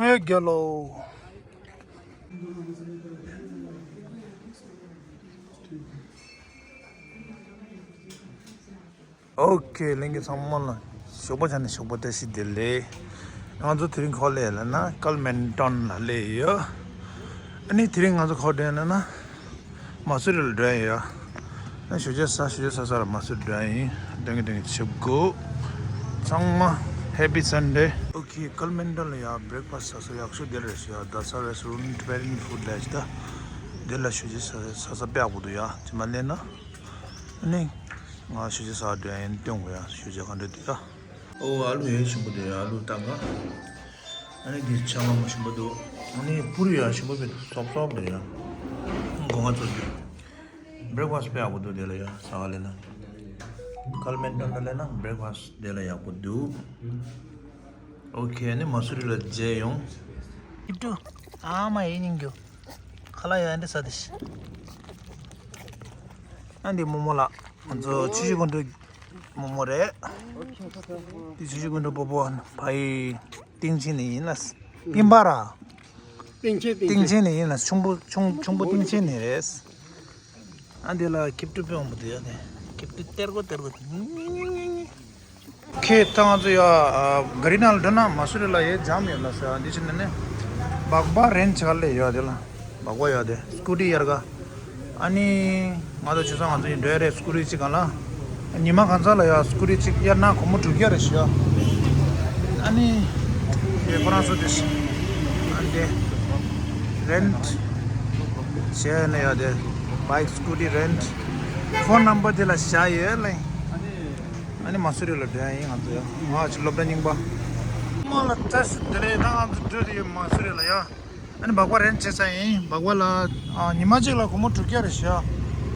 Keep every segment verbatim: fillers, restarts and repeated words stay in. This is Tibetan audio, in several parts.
ཧེ་རྒྱལ་ལོ། ཨོ་ཁེ། ལྷན་རྒྱས་ཚང་མ་ལ་ཞོགས་པ་ཆ་ནས་ཞོགས་པ་བཀྲ་ཤིས་བདེ་ལེགས། ང་ཚོ་དེ་རིང་ག་པར་སླེབས་ཡོད་ལབ་ན་ཀལ་མན་ཊོན་ལ་སླེབས་ཡོད། ཨ་ནི་དེ་རིང་ང་ཚོ་ག་པར་འགྲོ་ཡོད་ལབ་ན། མ་སུ་རི་ལ་འགྲོ་ཡ་ཡིན་ཡ། ཞོགས་ཇ་ཟ་ཞོགས་ཇ་ཟ་ས་ལ་མ་སུ་རི་འགྲོ་ཡ་ཡིན། དེ་རིང་གི་དེ་རིང་གི་ཆིབས་བསྒྱུར། ཚང་མ་Happy Sunday། ཨོ་ཁེ། ཀལ་མན་ཊོན་ལ་ཡ་བྷི་རེག་ཕ་སི་ཟ་ས་ཡག་ཤོས་དེ་རེད་ཤག་ཡ། དྷ་ས་རེ་སི་ཊོ་རན་ཊི་ཊི་བེ་ཊན་ཕུཌ་ལབ་ཡ་ཅིག་ད། དེ་ལ་ཞོགས་ཇ་ཟ་ས་དཔེ་ཡག་པོ་འདུག་ཡ། ཅིག་མ་སླེབས་ན། ཨ་ནི་ང་ཞོགས་ཇ་ཟ་འགྲོ་ཡ་ཡིན། སྟོན་དགོས་ཡ། ཞོགས་ཇ་ག་འདྲ་འདུག་ཡ། ཨོ་ཨ་ལུ་ཡ་ཞིམ་པོ་འདུག་ཡ། ཨ་ལུ་བཏང་ག་ཨ་ནི་འདི་ཆང་ལ་མ་ཞིམ་པོ་འདུག་ཨ་ནི་པུ་རི་ཡ་ཞིམ་པོ་བྱས་སོབ་སོབ་འདུག་ཡ། སྒོ་ང་ཚོ་འདི་བྷི་རེག་ཕ་སི་དཔེ་ཡག་པོ་འདུག་དེ་ལ་ཡ། ཟ་ག་སླེབས་ན། ཀལ་མན་ཊོན་ལ་སླེབས་ན་བྷི་རེག་ཕ་སི་དེ་ལ་ཡག་པོ་འདུག་ཨོ་ཁེ། ཨ་ནི་མ་སུ་རི་ལ་མཇལ་ཡོང་། ཡིབ་ཏུ། ཨ་མ་ཡིན་ཉིན་རྒྱུ། ཁ་ལག་ཡ་འདི་ཟ་དེ་ཤི། ཨ་འདི་རྨོ་མོ་ལགས། ང་ཚོ་ཆུ་བཞི་སྒང་དྲུག་རྨོ་མོ་རེད། འདི་ཆུ་བཞི་སྒང་དྲུག་སྤོ་བོ་ཕ་ཡི་སྟེང་ཆེན་ནས་ཡིན་ལ། སྤིན་པ་ར། སྟེང་ཆེན་སྟེང་སྟེང་ཆེན། ཆེན་ནས་ཡིན་ལ། ཆུང་པོ་ཆུང་ཆུང་པོ་སྟེང་ཆེན་ནས་རེད། ཨ་འདི་ལ་ཁེབ་ཏུ་དཔེ་འོང་པོ་འདུག་ཡ་ནས། ཁེབ་ཏུ་སྟེར་གོ་སྟེར་གོ། ཁེ་ད་ང་ཚོ་ཡ་ཨ་ག་རི་ནང་ལ་འགྲོ་ན་མ་སུ་རི་ལ་ཡ་ཇམ་ཡོད་ལ་ཟེར། འདི་ཕྱི་ནས་ནས་སྦག་སྦག་རེན་ཊི་བྱེད་ག་སླེབས་ཡོད། དེ་ལ་སྦག་སྦག་ཡོད་དེ། སྐུ་ཊི་ཡར་ག་ཨ་ནི་ང་ཚོ་ཆུ་ཚོད་ང་ཚོ་ཡིན་འགྲོ་ཡ་རེད། སྐུ་ཊི་གཅིག་སྒང་ལ། ཉི་མ་གང་ཚ་ལ་ཡ་སྐུ་ཊི་གཅིག་གཡར་ན་སྒོར་མོ་དྲུག་བརྒྱ་རེད་ཤག་ཨ་ནི་ཁོ་རང་ཚོ་དེ་ཨ་འདི་རེན་ཊི་བྱས་ནས་ཡ་དེ་བྷའིཀ་སྐུ་ཊི་རེན་ཊི། ཕོན་ནམ་བར་དེ་ལ་བཞག་ཡོད་ལེ། ཨ་ནི་མ་སུ་རི་ལ་འགྲོ་ཡ་ཡིན་ང་ཚོ་ཡ། ང་ཅིག་སློབ་གྲྭ་རྙིང་པ། མ་ལ་བཀྲ་ཤིས་བདེ་ལེགས། ད་ང་ཚོ་འགྲོ་དེ་ཡོད་མ་སུ་རི་ལ་ཡ། ཨ་ནི་སྦག་སྦག་རེན་ཊི་བྱེད་ས་ཡིན། སྦག་སྦག་ལ་ཨ་ཉི་མ་གཅིག་ལ་སྒོར་མོ་དྲུག་བརྒྱ་རེད་ཤག་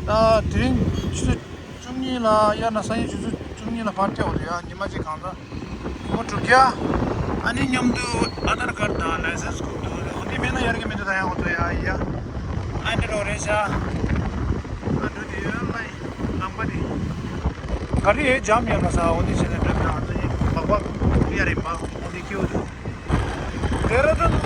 ད་དེ་རིང་ཆུ་ཚོད་བཅུ་གཉིས་ལ་དབྱར་གནང་སང་ཉིན་ཆུ་ཚོད་བཅུ་གཉིས་ལ་ཕར་སྤྲད་འོ་དེ་ཡ། ཉི་མ་གཅིག་གང་ལྟར་སྒོར་མོ་དྲུག་བརྒྱ། ཨ་ནི་མཉམ་དུ་ཨ་དྷར་ཀར་དང་ལའི་སེན་སི་སྒུག་འདུག་འོ་དེ་མེད་ན་ཡར་གི་མི་འདུག་ད་ཡང་འོ་དེ་ཡ་ཡ། ཨ་འདི་རོ་རེད་ཤག་ཨ་འགྲོ་དེ་ཡོད་ལ་ཡིན་ལམ་ཁ་དེ། ག་རེ་ཡས་ཇམ་ཡོད་ན་ས་འོ་དེ་བྱས་ནས་འགྲོ་དེ་ཨ་ཚོ་ཡིན་མག་པ་ཡ་རེད་མ་འོ་དེ་ཁྱེའུ་དེ། ལྡེ་ར་ལྡུན། ད་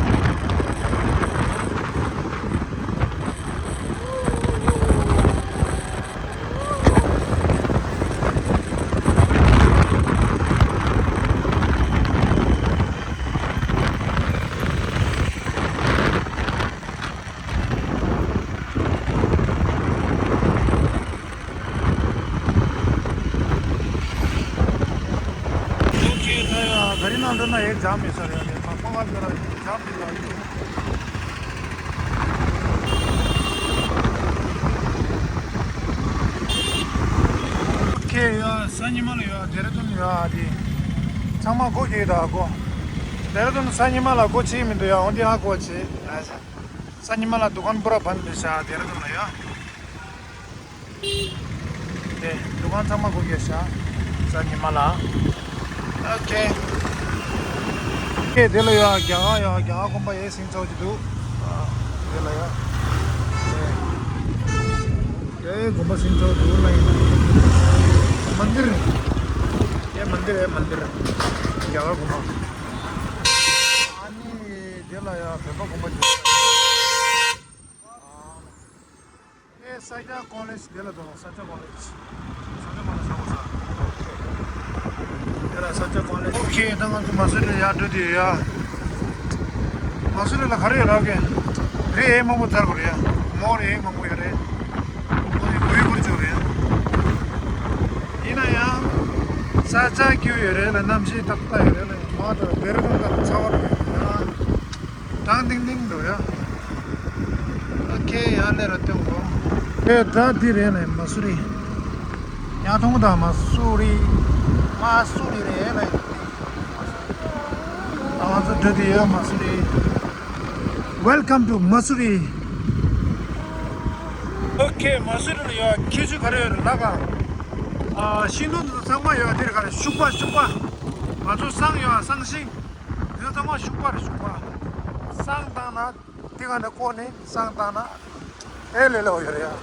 ཡ་ག་རི་ནང་འགྲོ་ན་ཡས་ཇམ་མེད་ས་རེད། ཡ་ནས་ཁང་ཁང་ཁ་འགྲོ་ན་ཇམ་མེད་ས་རེད། ཁེ་ཡ་སང་ཉི་མ་ལ་ཡ་ལྡེ་ར་ལྡུན་ཡ་དེ་ཚང་མ་སྒོ་ཕྱེ་ད་སྒོ། ལྡེ་ར་ལྡུན་སང་ཉི་མ་ལ་སྒོ་ཕྱེ་མི་འདུག་ཡ། འོ་དེ་ཧ་གོ་ཕྱེ། སང་ཉི་མ་ལ་དུ་ཁན་པུ་ར་བན་འདུག་ཤག་ལྡེ་ར་ལྡུན་ལ་ཡ། དེ་དུ་ཁན་ཚང་མ་སྒོ་ཕྱེ་ཤག་སང་ཉི་མ་ལ། ཨོ་ཁེ། ཁེ་དེ་ལ་ཡ་རྒྱ་གར་ཡ་རྒྱ་གར་དགོན་པ་ཡས་ཟིན་ཚར་གྱི་འདུག་དེ་ལ་ཡ། དེ་དགོན་པ་ཟིན་ཚར་འདུག་ལ་ཡིན། མན་དིར། ཡ་མན་དིར་ཡ་མན་དིར། རྒྱ་གར་དགོན་པ། ཨ་ནི་དེ་ལ་ཡ་བོད་པ་དགོན་པ་ཅིག་ཨེ་ས་སྐྱ་ཀོ་ལེཇ་དེ་ལ་འགྲོ། ས་སྐྱ་ཀོ་ལེཇ། ས་སྐྱ་ཀོ་ལེཇ་ས་ས། དེ་ལ་ས་སྐྱ་ཀོ་ལེཇ། ཨོ་ཁེ། ད་ང་ཚོ་མ་སུ་རི་ལ་ཡར་འགྲོ་དུས་ཡ། མ་སུ་རི་ལ་ག་རེ་ཡོད་རག་གི། རི་ཨེ་མང་པོ་འཛར་གོ་རེད་ཡ། མོ་རི་ཨེ་མང་པོ་ཡོད་རེད། ཁོ་ནི་གུ་ཡི་གུར་ཅོ་རེད། ཡིན་ན་ཡང་། ས་ཆ་སྐྱིད་ཡོད་རེད་ལ། གནམ་གཤིས་ཏག་ཏག་ཡོད་རེད་ལ། མ་ད་བེ་རི་ཁང་དང་ཚ་བ་རེད་ཡ། གྲང་ཏིང་ཏིང་འདུག་ཡ། ཨོ་ཁེ། ཡང་ལས་ར་སྟོན་གོ། ཨེ་ད་འདི་རེད་ལ་མ་སུ་རི། ཡང་ཐོང་དང་མ་སུ་རི། མ་སུ་རི་རེད་ལ། ང་ཚོ་འགྲོ་དུས་ཡོད་མ་སུ་རི། Welcome to Mussoorie. ཨོ་ཁེ། མ་སུ་རི་ལ་ཡོད་ཁྱད་ཆོས་ག་རེ་ཡོད་རེད་ལབ་ག་ཨ་ཤིང་སྡོང་འདི་ཚོ་ཚང་མ་ཡོད་དེར་ག་རེ་ཤུག་པ་ཤུག་པ། ང་ཚོ་བསང་ཡོད་བསང་ཤིང་། འདི་ཚོ་ཚང་མ་ཤུག་པ་རེད་ཤུག་པ། བསང་བཏང་ན་དེ་ག་ནས་བསྐོལ་ནས་བསང་བཏང་ན་ཨེ་ལས་སླ་པོ་ཡོད་རེད་ཡ།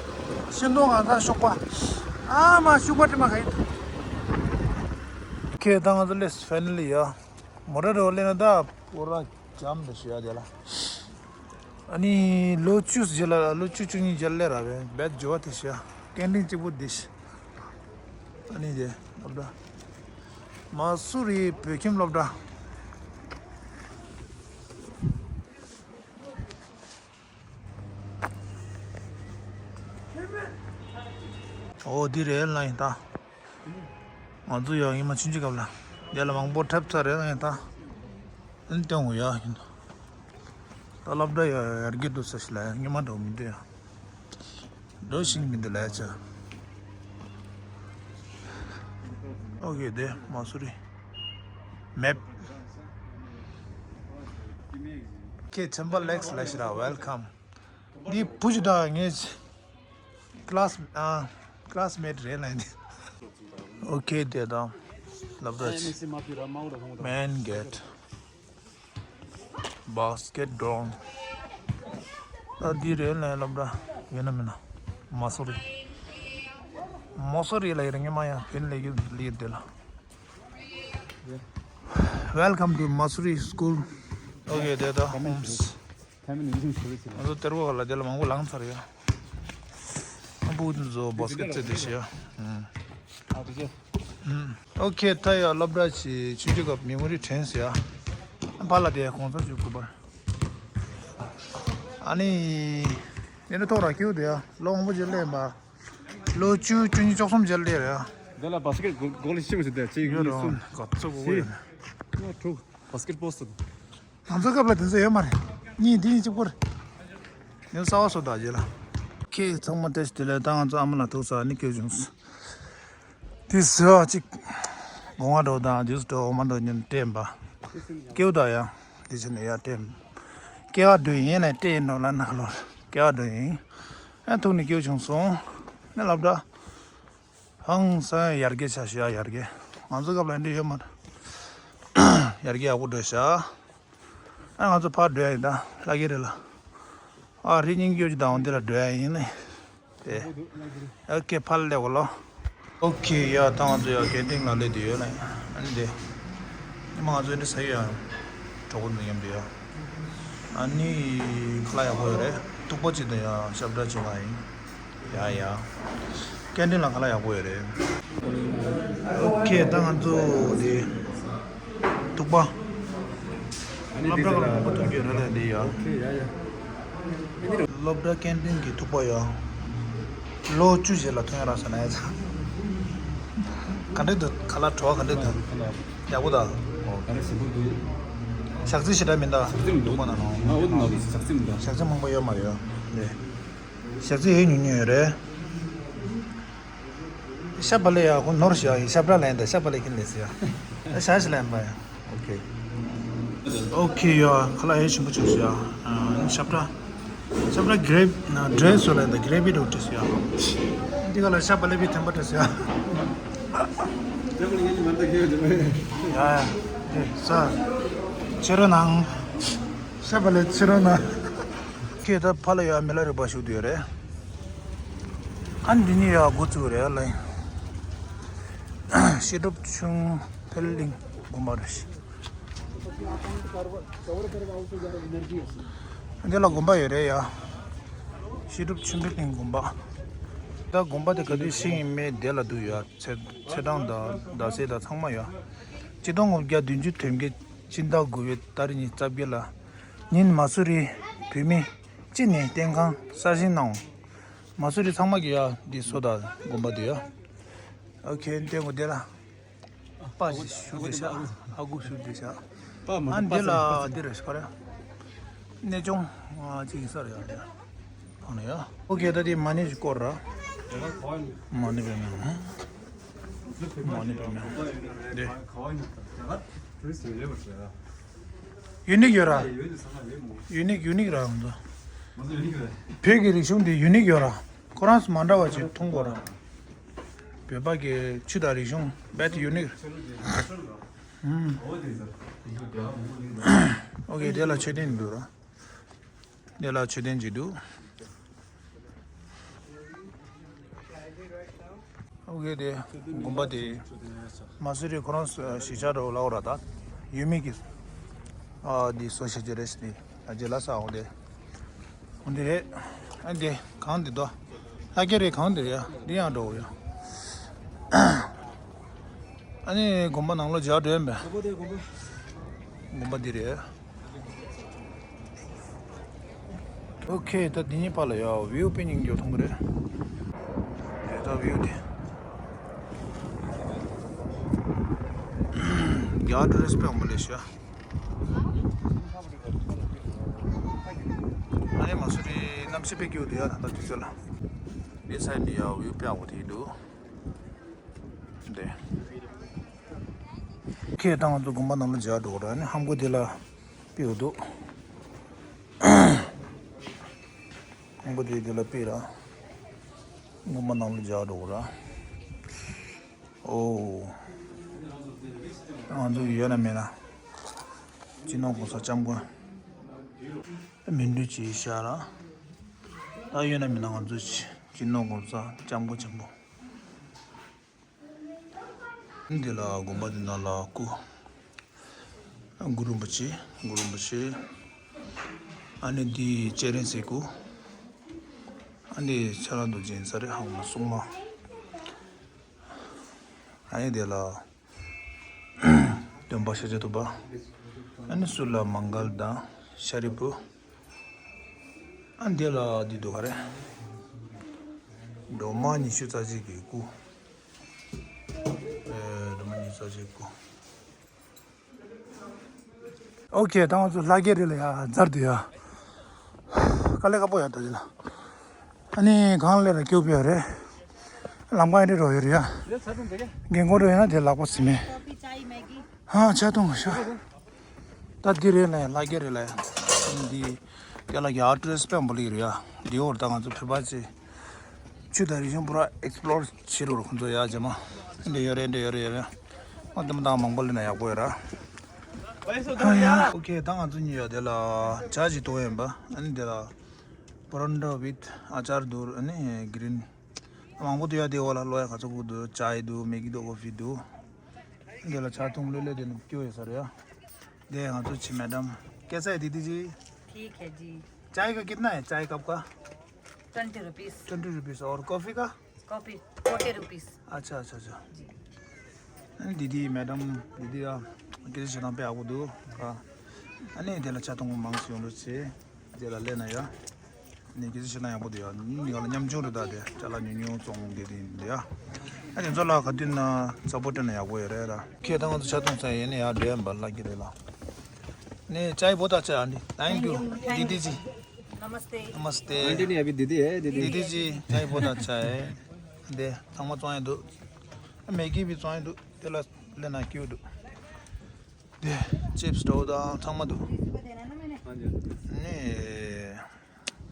ཤིང་སྡོང་ང་ཚོ་ཤུག་པ། ཨ་མ་ཤུག་པ་དྲི་མ་ག་ཡིན། ཁེ་ད་ང་ཚོ་སླེབས་ཕའི་ནལ་ལི་ཡ། མོ་ཊ་འགྲོ་སླེབས་ན་ད་པོ་ར། ཇམ་དེ་ཞུ་ཡ་དེ་ལ། ཨ་ནི་ལོ་བཅུ་རྗེས་ལ་ལོ་བཅུ་བཅུ་གཉིས་རྗེས་ལ་ར་བས་བེད་ཇོ་བ་དེ་ཞུ་ཡ། ཀན་ཊིན་གཅིག་པུ་དེ་ཞུ། ཨ་ནི་དེ་སློབ་གྲྭ། མ་སུ་རི་བོད་ཁྱིམ་སློབ་གྲྭ། ཨོ་འདི་རེད་ལ་ཡིན་ད། ང་ཚོ་ཡང་ཉི་མ་ཆུང་ཆུང་སྐབས་ལ་འདི་ལ་མང་པོ་འཁྲབ་ཚར་རེད་ལ་ཡིན་ད། ཨན་སྟོན་འོ་ཡ་ཡིན། ད་སློབ་གྲྭ་ཡ་ཡར་རྒྱས་འགྲོ་ས་ཞིག་ལ་ཉི་མ་འགྲོ་མི་འདུག་ཡ། འགྲོ་ཤིང་མི་འདུག་ལ་ཡ་ཆ། ཨོ་ཁེ་དེ་མ་སུ་རི། མེབ། ཁྱེད་ཚན་པ་ལེགས་ལ་ཤི་ར་ཝེལ་ཁམ། འདི་བུ་ཞིག་དང་ངའི་ཀླ་སི་ཨ་ཀླ་སི་མེ་ཊི་རེད་ལ་འདི། ཨོ་ཁེ་དེ་དང་སློབ་གྲྭ་ཆེ། མེན་གེ་ཊི། བྷ་སི་ཀེ་ཊི་གྲོན། ད་འདི་རེད་ལ་སློབ་གྲྭ་ཡོད་ན་མིན་ན། མ་སུ་རི། མ་སུ་རི་ལ་ཡོད་རེད་ངས་མ་ཡང་བོད་ལས་ཀྱི་ལི་དེ་ལ། Welcome to Masuri School. Okay, དེ་ད་ཧོམ་སི། ང་ཚོ་དེར་བོ་ལ་དེ་ལ་མང་པོ་ལངས་ཚར་ཡ། ཨ་བུ་ཚོ་བྷ་སི་ཀེ་ཊི་རྩེད་དེ་ཤི་ཡ། ཨོ་ཁེ་ད་ཡ་སློབ་གྲྭ་ཆེ་ཆུང་ཆུང་སྐབས་མེ་མོ་རི་དྲན་སོང་ཡ། ཕར་ལ་དེ་གོང་ས་མཆོག་གི་པར། ཨ་ནི། དེ་ནི་ཐོག་ར་ཁྱེའུ་དེ་ཡ་ལོ་མང་པོ་ཅིག་སླེབས་པ། ལོ་བཅུ་བཅུ་གཉིས་བཅུ་གསུམ་ཅིག་སླེབས་རེད་ཡ། དེ་ལ་བྷ་སི་ཀེ་ཊི་གོ་གོ་ལ་ཤི་མ་ཤི་དེ་གཅིག་ཡོད་གཉིས་གསུམ། རོ་ག་ཚོད་གོ་གོ་ཡོད། ཡ་དྲུག་བྷ་སི་ཀེ་ཊི་པོ་སི་ཊི། ང་ཚོ་སྐབས་ལ་དེ་ཚོ་ཡོད་མ་རེད། གཉིས་འདི་གཉིས་གཅིག་པོ་རེད། ཡང་གསར་བ་བཟོ་ད་རྗེས་ལ། ཁྱེད་ཚང་མ་བཀྲ་ཤིས་བདེ་ལེགས། ད་ང་ཚོ་ཨ་མ་ལགས་ཐུག་ས་ནི་སྐྱོ་བྱུང་། དེ་ཟེར་བ་གཅིག་སྒོ་ང་འགྲོ་དང་རྗེས་སུ་འགྲོ་འོ་མ་འགྲོ་ཉིན་སྤྲད་པ། སྐྱེའུ་ད་ཡང་དེ་ཕྱིན་ནས་ཡར་སྤྲད། སྐྱེ་བ་དུ་ཡིན་ནས་སྤྲད་ཡིན་ནོ་ལ་ནག་ལོར་སྐྱེ་བ་དུ་ཡིན། ཨ་ཐུག་ནས་སྐྱོ་བྱུང་སོང་། ནི་སློབ་གྲྭ། ཧང་སང་ཡར་རྒྱས་ཆ་ཞུ་ཡ་ཡར་རྒྱས། ང་ཚོ་སྐབས་ལ་འདི་ཡོད་མ་རེད། ཡར་རྒྱས་ཡག་པོ་འགྲོ་ཤག་ཨ་ང་ཚོ་ཕར་འགྲོ་ཡ་ཡིན་ད་ལྷ་གི་རེད་ལ། ཨ་རི་སྙིང་སྐྱོ་ཅིག་དང་འདི་ལ་འགྲོ་ཡ་ཡིན་ནི། དེ། ཨོ་ཁེ་ཕར་སླེབས་གོ་ལོ། ཨོ་ཁེ་ཡ་ད་ང་ཚོ་ཡ་ཀན་ཊིན་ལ་སླེབས་དུས་ཡོད་ལ་ཨ་ནི་དེ། ཉི་མ་ང་ཚོ་འདི་ཟ་ཡོད་ཡ། གྲོགས་པོ་ཚོ་མཉམ་དུ་ཡ། ཨ་ནི་ཁ་ལག་ཡག་པོ་ཡོད་རེད། ཐུག་པ་ཅིག་དང་ཡ་ཞབས་བྲ་ཅིག་ལ་ཡིན། ཡ་ཡ། ཀན་ཊིན་ལ་ཁ་ལག་ཡག་པོ་ཡོད་རེད། ཨོ་ཁེ་ད་ང་ཚོ་དེ། ཐུག་པ། སློབ་གྲྭ་ཁ་ལ་ཐུག་པ་ཐུག་རྒྱུ་རེད་ལ་འདི་ཡ། སློབ་གྲྭ་ཀན་ཊིན་གྱི་ཐུག་པ་ཡ། ལོ་བཅུ་རྗེས་ལ་ཐོན་ཡ་རག་ས་ན་ཡ་ཚ། ག་འདྲས་འདུག་ཁ་ལག་བྲོ་བ་ག་འདྲས་འདུག་ཡག་པོ་ད། ཨོ་ག་རེ་ཟིན་པོ་འདུག་ཞག་རྩི་ཞེ་དྲག་མིན་ད། ཞག་རྩི་མི་འདུག་ཐུག་པ་ན་ནོ། ང་འོ་ན་ཞག་རྩི་མི་འདུག་ཞག་རྩི་མང་པོ་ཡོད་མ་རེད་ཡ། ཞག་རྩི་ཡོད་ཉུང་ཉུང་ཡོད་རེད། ཤ་བ་ལེ་ཡ་ཁོ་ནོར་ཤ་ཡི་ཤ་བྲ་ལེན་ད་ཤ་བ་ལེ་ཁིན་ལེ་སི་ཡ། ཤ་ཤི་ལེན་པ་ཡ། ཨོ་ཁེ། ཨོ་ཁེ་ཡ་ཁ་ལག་ཧེ་ཆེན་པོ་ཆུ་ཤ་ཡ། ཤ་བྲ། ཤ་བྲ་གྲེབ་ན་འབྲས་སོ་ལེན་ད་གྲེབ་བི་འགྲོ་ཏྲི་སི་ཡ། འདི་ག་ལ་ཤ་བ་ལེ་བི་ཐེམ་པ་ཏྲི་སི་ཡ། ཡ་ཡ། ས། ཆེ་རོ་ནང་། ཤ་བ་ལེ་ཆེ་རོ་ནང་། ཁྱེད་ད་ཕ་ལ་ཡ་མི་ལ་རིག་པ་ཞུགས་དུས་རེད། ཨ་འདི་ནི་ཡ་འགོ་བཙུགས་རེད་ལ། བཤད་སྒྲུབ་ཆུང་འཕེལ་གླིང་དགོན་པ་རེད། འདི་ལ་དགོན་པ་ཡོད་རེད་ཡ། བཤད་སྒྲུབ་ཆུང་འཕེལ་གླིང་དགོན་པ། ད་དགོན་པ་དེ་ག་དུས་ཤེས་ཡིན་མེད་དེ་ལ་འདུག་ཡ། ཚེས་ཚེས་གྲངས་དང་ཟླ་ཚེས་དང་ཚང་མ་ཡ། ཆིག་སྟོང་དགུ་བརྒྱ་བདུན་ཅུ་དོན་བརྒྱད་ཕྱི་ཟླ་དགུ་པའི་ཏ་རིག་ཉི་ཤུ་རྩ་བརྒྱད་ལ། ཉིན་མ་སུ་རི་བོད་མི་སྤྱི་ནས་བསྟེན་ཁང་གསར་བཞེངས་གནང་། མ་སུ་རི་ཚང་མ་གི་ཡ་འདི་སོ་དང་དགོན་པ་འདི་ཡ། ཨོ་ཁེ་འདི་དགོན་འདི་ལ། པ་ཞིག་ཞུ་དེ་ཤ། ཨ་ཁུ་ཞུ་དེ་ཤ། ཨ་འདི་ལ་འདི་རེད་ཤ་རེད། གནས་ཆུང་ཅིག་ཡིན་ས་རེད་ཡ། འདི་ཕང་ནས་ཡ། ཨོ་ཁེ་ད་འདི་མ་ཎི་ཞིག་སྐོར་ར། མ་ཎི་བེ་མེ། མ་ཎི་བེ་མེ། འདི། ཡུ་ནིག་ཡོད་ར། ཡུ་ནིག་ཡུ་ནིག་ར་འདུག་བོད་ཀྱི་རིག་གཞུང་འདི་ཡུ་ནིག་ཡོད་ར། ཁོ་རང་ཚོ་མ་འདྲ་བ་ཅིག་མཐོང་དགོས་ར། བོད་པ་གི་ཆོས་དང་རིག་གཞུང་རྦད་དེ་ཡུ་ནིག་ཨོ་ཁེ་དེ་ལ་མཆོད་རྟེན་འདུག་ར། དེ་ལ་མཆོད་རྟེན་ཅིག་འདུག་ཨོ་ཁེ་དེ་དགོན་པ་དེ་མ་སུ་རི་ཁོ་རང་གཞིས་ཆགས་འདྲ་བོ་ལ་འོ་ར་ད་ཡུལ་མི་གི་ ཨ་འདི་སོ་ཤ་ཅི་རེད་འདི། ཨ་ཅེ་ལ་ས་འོང་དེ། འོང་དེ་རེད། ཨ་འདི་གང་འདི་དོ། ལྷ་རྒྱལ་རེད་གང་འདི་རེད་ཡ། འདི་ཡང་འགྲོ་ཡ། ཨ་ནི་དགོན་པ་ནང་ལོགས་མཇལ་འགྲོ་ཡིན་པས། དགོན་པ་འདི་རེད། ཨོ་ཁེ། ད་འདི་གཉིས་བར་ལ་ཡ་བིའུ་དཔེ་སྙིང་རྗེ་མཐོང་གི་རེད། དེ་ད་བིའུ་དེ། རྒྱ་ཊུ་རི་སི་དཔེ་མང་པོ་སླེབས་ཤག་ཨ་ནི་མ་སུ་རི་གནམ་གཤིས་དཔེ་སྐྱིད་པོ་འདུག་ཡ། ད་ལྟ་དུས་ཚོད་ལ། དེ་སའི་འདི་ཡ་བིའུ་དཔེ་ཡག་པོ་དེ་འདུག་འདི། ཁྱེད་ད་ང་ཚོ་དགོན་པ་ནང་ལ་མཇལ་འགྲོ་གི་རེད། ཨ་ནི་ཧམ་གོ་དེ་ལ་ཕེབས་འདུག་ཧམ་གོ་དེ་དེ་ལ་ཕེབས་ར། དགོན་པ་ནང་ལ་མཇལ་འགྲོ་གི་རེད། ཨོ། ང་ཚོ་ཡོད་ན་མེད་ན། སྤྱི་ནོར་༸གོང་ས་༸སྐྱབས་མགོན་མིང་འབྲི་བྱས་ཤག་ར། ད་ཡོད་ན་མེད་ན་ང་ཚོ་སྤྱི་ནོར་༸གོང་ས་༸སྐྱབས་མགོན་ཆེན་པོ། འདི་ལ་དགོན་པ་འདི་ནང་ལ་སྐུ། གུ་རུ་རིན་པོ་ཆེ། གུ་རུ་རིན་པོ་ཆེ། ཨ་ནི་འདི་སྤྱན་རས་གཟིགས་སྐུ། ཨ་ནི་ཁྱེད་རང་རྡོ་རྗེ་ཡིན་ས་རེད། ཧ་གོ་མ་སོང་ང་། ཨ་ནི་འདི་ལ་སྟོན་པ་ཤཱཀྱ་ཐུབ་པ། ཨ་ནི་ཟུར་ལ་མངྒ་ལ་དང་ཤཱ་རིའི་བུ། ཨ་འདི་ལ་འདི་འདུག་ག་རེད། སྒྲོལ་མ་ཉི་ཤུ་རྩ་གཅིག་གི་སྐུ། ཨེ། སྒྲོལ་མ་ཉི་ཤུ་རྩ་གཅིག་གི་སྐུ། ཨོ་ཁེ། ད་ང་ཚོ་ལྷ་རྒྱལ་རི་ལ་ཡ་འཛར་འདུག་ཡ། དཀའ་ལས་ཁག་པོ་ཡ་ད་འདི་ལ། ཨ་ནི་གང་ལས་ལ་སྐྱོབ་ཡོད་རེད། ལམ་ཁ་ཡང་འདྲ་རོ་ཡོད་རེད་ཡ། རྒན་གོག་འགྲོ་ཡོད་ན་དེ་ལག་པ་ཟིན་མེད། ཧ་ཆ་གཏོང་ཤོག་ད་འདི་རེད་ལ་ཡ། ལྷ་རྒྱལ་རི་ལ་ཡ། འདི་དེ་ལ་ཡ་ཊུ་རི་སི་དཔེ་མང་པོ་སླེབས་ཀྱི་རེད་ཡ། འདི་འོར་ད་ང་ཚོ་བོད་པ་ཚོས་ཆོས་དང་རིག་གཞུང་པུ་ར་ཨེག་སི་པི་ལོར་བྱེད་རོགས་ཁོང་ཚོ་ཡ་རྗེས་མ། འདི་ཡོད་རེད། འདི་ཡོད་རེད། ཡོད་རེད། ཨ་དེ་མ་ད་མང་པོ་སླེབས་ན་ཡག་པོ་ཡོད་ར། ཨོ་ཁེ། ད་ང་ཚོ་གཉིས་ཡ་དེ་ལ་ཇ་ཅིག་འཐུང་ཡིན་པ། ཨ་ནི་དེ་ལ་པ་རོན་ཊ་ཝིད་ཨ་ཅར་འདུག་ཨ་ནི་གི་རིན། མང་པོ་འདུག་ཡ། དེ་འོག་ལ་ལོ་ཡ་ག་ཚོད་འདུག་ཅའི་འདུག་མེ་གི་འདུག་ཀོ་ཕི་འདུག་འདི་ལ་ཇ་འཐུང་ལོས་ལོས་དེ་ནི་སྐྱོ་ཡོད་ས་རེད་ཡ། དེ་ང་ཚོ་ཆི་མེ་ཌམ། कैसा है दीदी जी? ठीक है जी। चाय का कितना है? चाय कप का? Twenty rupees. Twenty rupees. और कॉफी का? Coffee forty rupees. अच्छा, अच्छा, अच्छा। जी। ཨ་ནི་དེ་དེ་མེ་ཌམ་དེ་དེ་ཡ། སྐད་ཆ་བཤད་སྟངས་དཔེ་ཡག་པོ་འདུག་ག་ཨ་ནི་དེ་ལ་ཇ་འཐུང་མང་ཙམ་ཡོང་རོགས་བྱེད། དེ་ལ་སླེབས་ན་ཡ། ཨ་ནི་སྐད་ཆ་བཤད་སྟངས་ཡག་པོ་འདུག་ཡ། ཨ་ནི་ང་ལ་ཉམ་ཆུང་རེད། ད་དེ་ཅ་ལག་ཉུང་ཉུང་བཙོང་དེ་དེ་འདི་ཡ། ཨ་ནི་ཚོ་ལ་ག་དུས་ན་ས་པོ་ཊི་སྤྲད་ན་ཡག་པོ་ཡོད་རེད་ད། ཁྱེད་ད་ང་ཚོ་ཇ་འཐུང་ཚར་ཡིན་ན་ཡ་འགྲོ་ཡ་འབར་ལ་གི་རེད་ལ། नहीं, चाय बहुत अच्छा है aunty. Thank you. Thank you. दीदी जी। नमस्ते। नमस्ते। आंटी नहीं, अभी दीदी है, दीदी। दीदी जी, चाय बहुत अच्छा है। दे, ཚང་མ་བཙོང་ཡ་འདུག་མེ་གི་བི་བཙོང་ཡ་འདུག་དེ་ལ་སླེབས་ན་སྐྱིད་འདུག་དེ་ཅིབ་སི་འདྲ་བོ་དང་ཚང་མ་འདུག་ཨ་ནི་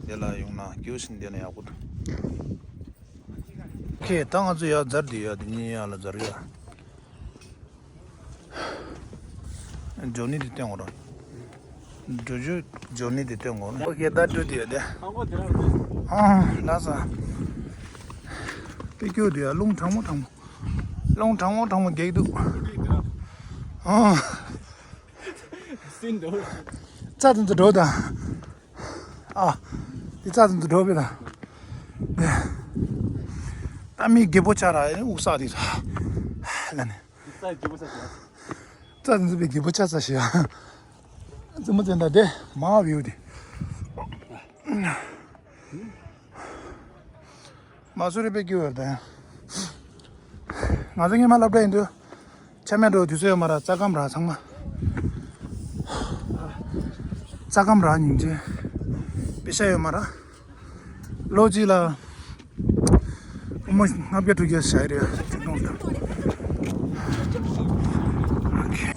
དེ་ལ་ཡོང་ན་སྐྱིད་ཞིག་འདི་ན་ཡག་པོ་འདུག་ཁེ། ད་ང་ཚོ་ཡར་འཛར་འདི་ཡ། འདི་གཉིས་ཡར་ལ་འཛར་ཡ། ཇོ་ནི་དེ་སྟོན་འོ་ར། འགྲོ་རྒྱུ་ཇོ་ནི་དེ་སྟོན་འོ་ར། ཨོ་ཁེ། ད་འགྲོ་དེ་ཡ་དེ། ཨ་ལ་ས། དཔེ་སྐྱོ་དེ་ཡ། རླུང་གྲང་མོ་གྲང་མོ། རླུང་གྲང་མོ་གྲང་མོ་རྒྱག་གི་འདུག་ཨ། རྩྭ་དེ་ཚོ་འགྲོ་དང་། ཨ། དེ་རྩྭ་དེ་ཚོ་འགྲོ་བས་དང་། ད་མི་རྒད་པོ་ཆགས་ར་ཡིན་དབུགས་བསགས་དེ་ཚོ། ལ་ནི། རྩྭ་དེ་ཚོ་པའི་རྒད་པོ་ཆགས་ས་ཞིག་ཨ། རྩེད་མོ་རྩེ་འདྲ་དེ་མ་བིའུ་དེ། མ་སུ་རི་དཔེ་སྐྱིད་པོ་རེད་ད། ང་ཚོ་སྔོན་མ་སློབ་གྲྭ་ཡིན་དུས། ཆ་མེད་འགྲོ་དུས་ཚོད་ཡོད་མ་ར། རྩྭ་སྐམ་ར་ཚང་མ། རྩྭ་སྐམ་ར་སྙིང་རྗེ། པེ་ཤ་ཡོད་མ་ར། ལོ་གཅིག་ལ་དབུ་མ་ལྔ་བརྒྱ་དྲུག་བརྒྱ་བཞག་ཡི་རེད།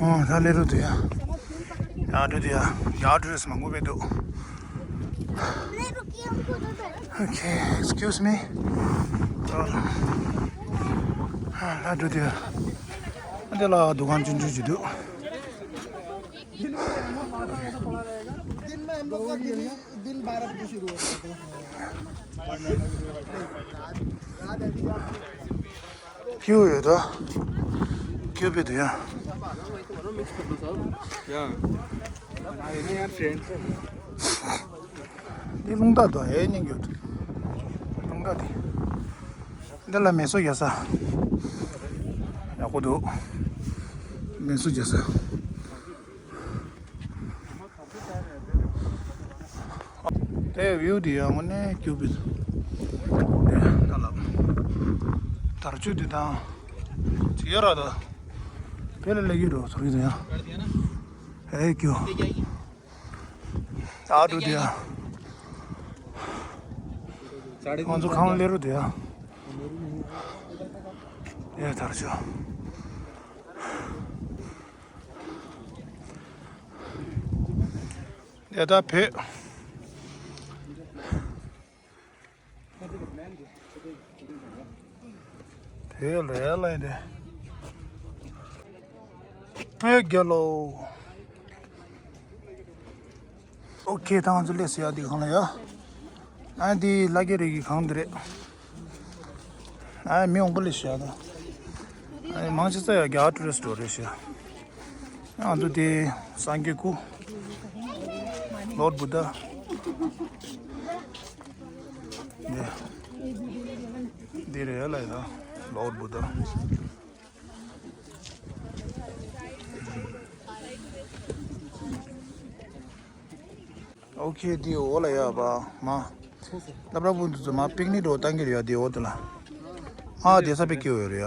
ཨོ་ད་ལས་རུ་དུ་ཡ། ཡ་འགྲོ་དུ་ཡ། ཡ་འགྲོ་ཡ་སི་མང་པོ་བས་འདུག Okay, excuse me. ཨ་འགྲོ་དུ་ཡ། འདི་ལ་འདུ་ཁང་ཆུང་ཆུང་ཅིག་འདུག दिन में हम लोग का दिन, दिन बारह बजे शुरू होता है। क्यों है तो? क्यों भी दिया? या। འདི་རླུང་རྟ་དང་ཨེ་སྙིང་རྒྱུ། རླུང་རྟ་འདི། འདི་ལ་མེ་གསོད་རྒྱག་ས། ཡག་པོ་འདུག་མེ་གསོད་རྒྱག་ས། དེ་བིའུ་འདི་ཡང་དངོས་གནས་སྐྱིད་པོ་འདུག་དེ་ད་ལབ། དར་ལྕོག་འདི་དང་། ཅི་ཡོད་ར་ད། དེ་ལ་ལེགས་ཡོད་རོ་ཚོར་གི་འདུག་ཡ། ཨེ་སྐྱོ། ཨ་འགྲོ་དེ་ཡ། ང་ཚོ་གང་ལ་སླེབས་རུ་དེ་ཡ། ཨེ་དར་ལྕོག་དེ་ད་བོད། བོད་ལ་ཡ་ལ་ཡིན་ཏེ། བོད་རྒྱལ་ལོ། ཨོ་ཁེ། ད་ང་ཚོ་སླེབས་ཟེར་ཡ་འདི་གང་ལ་ཡ། ཨ་འདི་ལ་རྒྱ་རི་གི་གང་འདི་རེད། ཨ་མི་འོང་པོ་ལས་ཤ་ད། ཨ་མང་ཆེ་ས་ཡ་རྒྱ་ཊུ་རི་སི་ཊི་འགྲོ་རེད་ཤ། ཨ་འདུ་དེ་སངས་རྒྱས་སྐུ། ལོར་བུ་དྷ། འདི་འདི་རེད་ལ་ཡ་ལོར་བུ་དྷ། ཨོ་ཁེ། དེ་འོག་ལ་ཡོད་པ་མ། སློབ་གྲྭ་བུ་འདི་ཚོ་མ་པིག་ནིག་འགྲོ་བཏང་གི་རེད་ཡ། དེ་འོག་དེ་ལ། ཨ་དེ་ས་པེ་སྐྱེ་བོ་རེད་ཡ།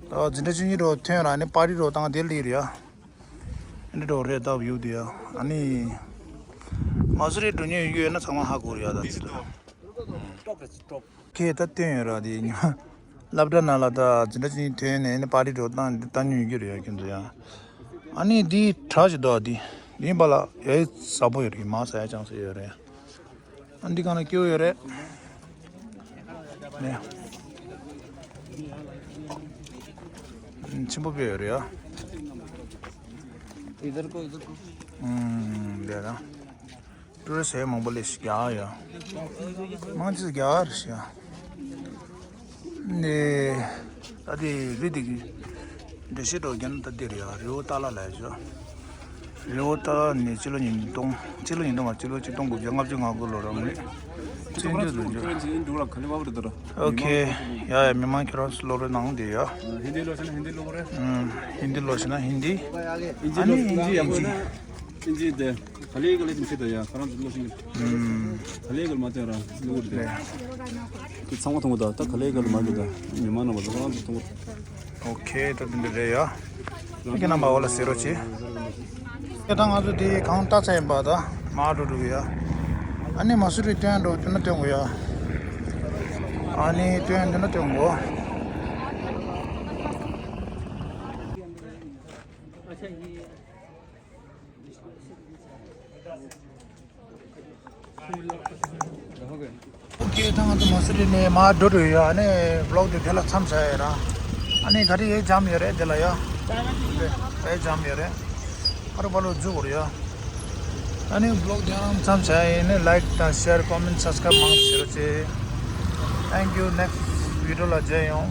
ད་འཛིན་གྲྭ་བཅུ་གཉིས་འགྲོ་ཐོན་ར་ནི་པར་ཊི་འགྲོ་བཏང་དེ་ལི་རེད་ཡ། འདི་འགྲོ་རེད་ད་བིའུ་དེ་ཡ། ཨ་ནི། མ་སུ་རི་འགྲོ་ཉེན་ཡོད་ན་ཚང་མ་ཧ་གོ་རེད་ཡ་ད་དེ་ཚོ། ཁྱེད་ད་བསྟན་ཡོད་ར་དེ་ཉི་མ། སློབ་གྲྭ་ནང་ལ་ད་འཛིན་གྲྭ་ཆུང་ཆུང་ཐོན་ནས་ནི་པར་ཊི་འགྲོ་བཏང་བཏང་མྱོང་ཡོད་ཀྱི་རེད་ཡ་ཁྱོད་ཚོ་ཡ། ཨ་ནི་འདི་གྲྭ་ཞིག་འདུག་འདི། འདི་ཡིན་པ་ལ་ཡ་ཡི་ཟབ་པོ་ཡོད་རེད། མ་ཟ་ཡ་ཅང་ཟེར་ཡོད་རེད། ཨ་འདི་གང་ལ་སྐྱོ་ཡོད་རེད། ནས། ཆེན་པོ་དཔེ་ཡོད་རེད་ཡ། इधर को इधर को ཨུམ། འདི་ལ། ཀྲུའུ་རི་སི་ཊི་མང་པོ་སླེབས་ཤག་ཡ། མང་ཆེ་རྒྱ་གར་ཤག་ནས། ད་དེ་རི་དེ་གི་འགྲེལ་བཤད་འགྲོ་རྒྱུ་ན་ད་འདི་རེད་ཡ། རི་བོ་ཏཱ་ལ་ལ་ཡ་ཤག་རི་བོ་ཏཱ་ལ་ནས་སྤྱི་ལོ་ཉིས་སྟོང་། སྤྱི་ལོ་ཉིས་སྟོང་མ། སྤྱི་ལོ་ཆིག་སྟོང་དགུ་བརྒྱ་ལྔ་བཅུ་ང་དགུ་ལོ་རང་རེད། བཙན་བྱོལ་དུ་འབྱོར། ཨོ་ཁེ། ཡ་ཡ། མི་མང་ཁྱེད་རང་ཚོ་སློབ་གྲྭ་ནང་དེ་ཡ། हिंदी लोग से ना हिंदी लोग रहे। ཨུམ། ཧིན་དི་ལོ་ཤེ་ན་ཧིན་དི། ཨ་ནི་ཨིན་ཇི་ཡག་པོ་ན། ཨིན་ཇི་དེ། ཁ་ལའི་ག་ལེ་ཐིམ་ཤེ་ད་ཡ། ཁ་རང་ཚོ་ལོ་ཤིང་གི། ཨུམ། ཁ་ལའི་ག་ལེ་མ་ཏེ་ར་ལུ་གུ་དེ། དེ་ཚང་མ་མཐོང་གི་ད། ད་ཁ་ལའི་ག་ལེ་མ་གི་ད། ཉི་མ་ན་བ་ཁ་རང་ཚོ་མཐོང་གི། ཨོ་ཁེ། ད་དེ་འདྲ་རེད་ཡ། ཁྱེད་རྣམ་པ་འོ་ལ་ཟེར་རོ་ཆེ། ཁྱེད་ད་ང་ཚོ་དེ་གང་ལྟ་ཚ་ཡིན་པ་ད་མ་འགྲོ་འགྲོ་གི་ཡ། ཨ་ནི་མ་སུ་རི་སྟོན་འགྲོ་དུ་ན་སྟོན་དགོས་ཡ། ཨ་ནི་སྟོན་དུ་ན་སྟོན་དགོས། ཨོ་ཁེ། ད་ང་ཚོ་མ་སུ་རི་ནས་མར་འགྲོ་འགྲོ་ཡོད། ཨ་ནི་བི་ལོག་དེ་དེ་ལ་མཚམས་བཞག་ཡོད་ར། ཨ་ནི་ག་རེ་ཡས་འཇམ་ཡོད་རེད་དེ་ལ་ཡ། དེ་ཡས་འཇམ་ཡོད་རེད། ཨ་རུ་བ་ལོ་འཛུགས་རེད་ཡ། ཨ་ནི་བི་ལོག་དེ་རང་མཚམས་བཞག་ཡིན་ནི། ལའིཀ་དང་ཤེར་ཀོ་མེན་སབ་སི་ཀ་རའིབ་མང་ཙམ་བྱེད་རོགས་བྱེད། Thank you. Next video ལ་མཇལ་ཡོང་།